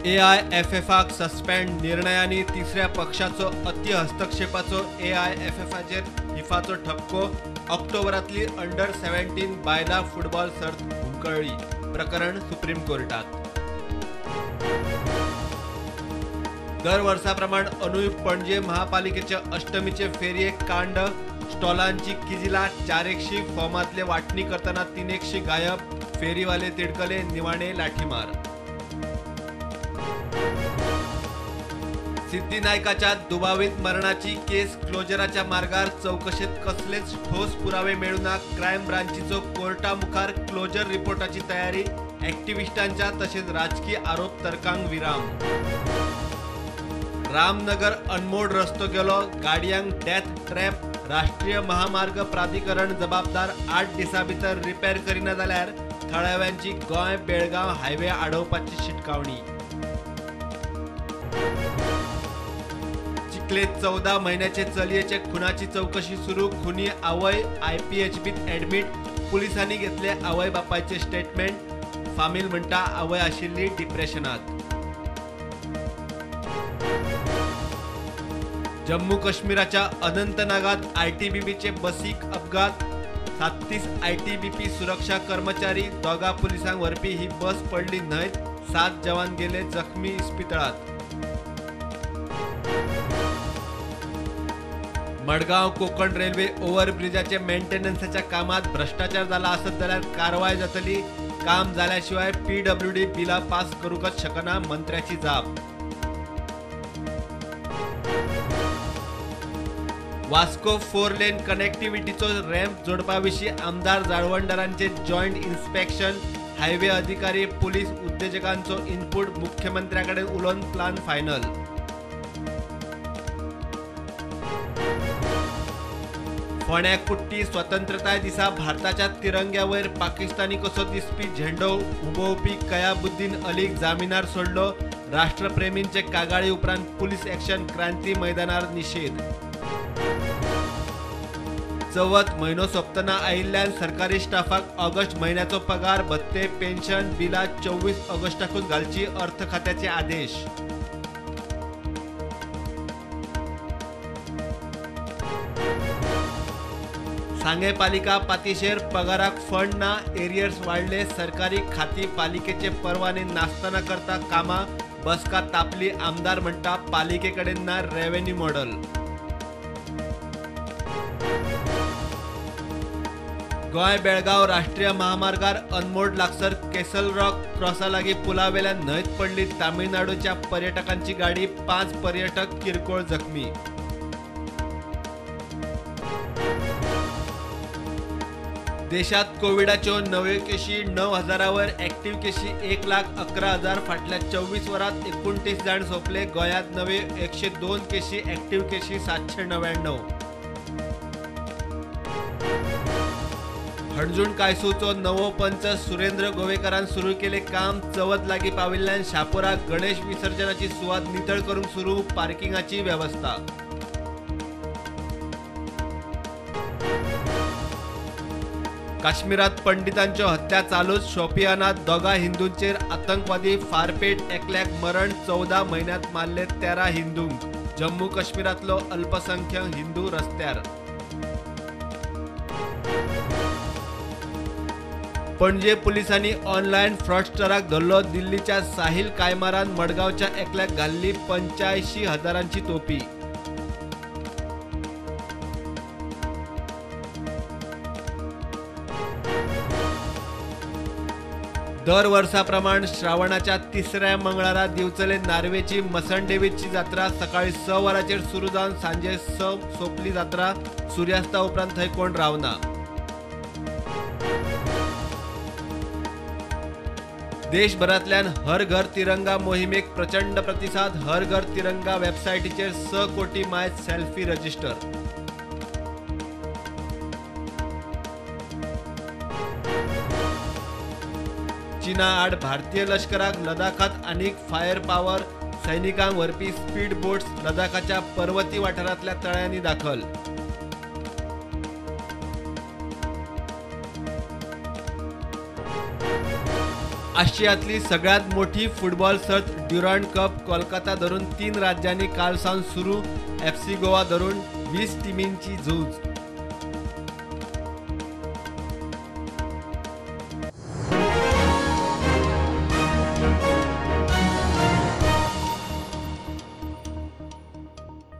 एआयएफएफाक suspend निर्णयांनी तिसऱ्या पक्षाचो अति हस्तक्षेपाचो एआयएफएफाचेर फिफाचो ठपको. ऑक्टोबरांतली अंडर 17 बायलां फुटबॉल सर्त हुमकळ्ळी. प्रकरण सुप्रीम कोर्टात. दर वर्सा प्रमाण अंदूय पणजे महापालिकेचे अष्टमीचे फेरयेक कांड. स्टॉलांची किजिला, 400 फॉर्मांतले वांटणी करतना 300 गायब. फेरीवाले तिडकले, निवाणे लाठीमार. सिद्धी नायकाच्या दुबावीत मरणाची केस क्लोजराच्या मार्गार. चौकशेत कसलेच ठोस पुरावे मेळूना. क्रायम ब्रांचीचो कोर्टा मुखार क्लोजर रिपोर्टाची तयारी. ॲक्टिव्हिस्टांच्या तशेंच राजकी आरोप तर्कांक विराम. रामनगर अनमोड रस्तो गेलो, गाडयांक डेथ ट्रॅप. राष्ट्रीय महामार्ग प्राधिकरण जबाबदार. 8 दिसां भितर रिपेर करिना जाल्यार थळाव्यांची गोंय बेळगांव हायवे आडोवपाची शिटकावणी. चिखले 14 म्हयन्याचे चलयेचे खुनाची चौकशी सुरू. खुनी आवय आयपीएचबीत ॲडमिट. पुलिसांनी घेतले आवय बापायचे स्टेटमेंट. फामील म्हणटा आवय आशिल्ली डिप्रेशनात. जम्मू काश्मीराच्या अनंतनागात आयटीबीपीचे बसीक अपघात. 37 आयटीबीपी सुरक्षा कर्मचारी, 2 पुलिसांक व्हरपी ही बस पडली न्हंयत. 7 जवान गेले जखमी इस्पितळात. मडगांव कोकण रेल्वे ओव्हरब्रिजाचे मेंटेनन्साच्या कामात भ्रष्टाचार जाला आसत जाल्यार कारवाय जातली. काम जाल्याशिवाय पीडब्ल्यूडी बिलां पास करूंकच शकना, मंत्र्याची जाप. वास्को 4 लेन कनेक्टिव्हिटीचो रॅम्प जोडपा विशीं आमदार जाळवणदारांचे जॉयंट इन्स्पेक्शन. हायवे अधिकारी, पुलीस, उद्देजकांचो इनपूट. मुख्यमंत्र्या कडेन उलोवन प्लान फायनल. फोंड्या कुट्टी स्वतंत्रताय दिसा भारताच्या तिरंग्यावयर पाकिस्तानी कसो दिसपी झेंडो उबोवपी कयाबुद्दीन अलीक जामिनार सोडलो. राष्ट्रप्रेमींचे कागाळी उपरांत पुलीस ॲक्शन. क्रांती मैदानार निशेध. चवथ म्हयनो सोंपतना आयिल्ल्यान सरकारी स्टाफाक ऑगस्ट म्हयन्याचो पगार, भत्ते, पेन्शन बिलां 24 ऑगस्टाकूच घालची, अर्थ खात्याचे आदेश. सांगें पालिका पातिशेर पगाराक फंड ना, एरियर्स वाडले. सरकारी खाती पालिकेचे परवाने नासतना करता कामां. बसका तापली, आमदार म्हणटा पालिके कडेन ना रेव्हेन्यू मॉडल. गोंय बेळगांव राष्ट्रीय महामार्गार अनमोड लागसर केसल रॉक क्रॉसा लागीं पुलावेल्यान न्हंयत पडली तामिळनाडूच्या पर्यटकांची गाडी. 5 पर्यटक किरकोळ जखमी. देशात कोविडाच्यो नव्यो केशी 9,000 वर, ॲक्टिव्ह केशी 1,11,000. फाटल्या 24 वरांत 29 जाण सोंपले. गोंयांत नव्यो 102 केशी, ॲक्टिव्ह केशी 799. हणजूण कायसूचो नवो पंच सुरेंद्र गोवेकारान सुरू केले काम. चवथ लागीं पाविल्ल्यान शापोरा गणेश विसर्जनाची सुवात नितळ करूंक सुरू पार्किंगाची वेवस्था. काश्मीरात पंडितांच्यो हत्या चालूच. शोपियानात 2 हिंदूंचेर आतंकवादी फारपेट. एकल्याक मरण. 14 म्हयन्यांत मारले 13 हिंदूंक. जम्मू काश्मीरांतलो अल्पसंख्याक हिंदू रस्त्यार. पणजे पुलिसांनी ऑनलायन फ्रॉडस्टराक धरलो. दिल्लीच्या साहिल कायमारान मडगांवच्या एकल्याक घाल्ली 85,000 तोपी. दर वर्सा प्रमाण श्रावणाच्या तिसऱ्या मंगळारा दिवचले नार्वेची मसणदेवीची जात्रा सकाळी 6 वरांचेर सुरू जावन सांजे 6 सोंपली जात्रा. सुर्यास्ता उपरांत थंय कोण रावना. देशभरांतल्यान हर घर तिरंगा मोहिमेक प्रचंड प्रतिसाद. हर घर तिरंगा वेबसायटीचेर 6 कोटी मायज सेल्फी रजिस्टर. चीना आड भारतीय लश्कराक लडाखात आनीक फायर पावर. सैनिकांक व्हरपी स्पीड बोट्स लडाखाच्या पर्वती वाठारांतल्या तळ्यांनी दाखल. आशियांतली सगळ्यांत मोठी फुटबॉल सर्त ड्युरंड कप कोलकाता धरून 3 राज्यांनी काल सावन सुरू. FC Goa धरून 20 टिमींची झूज.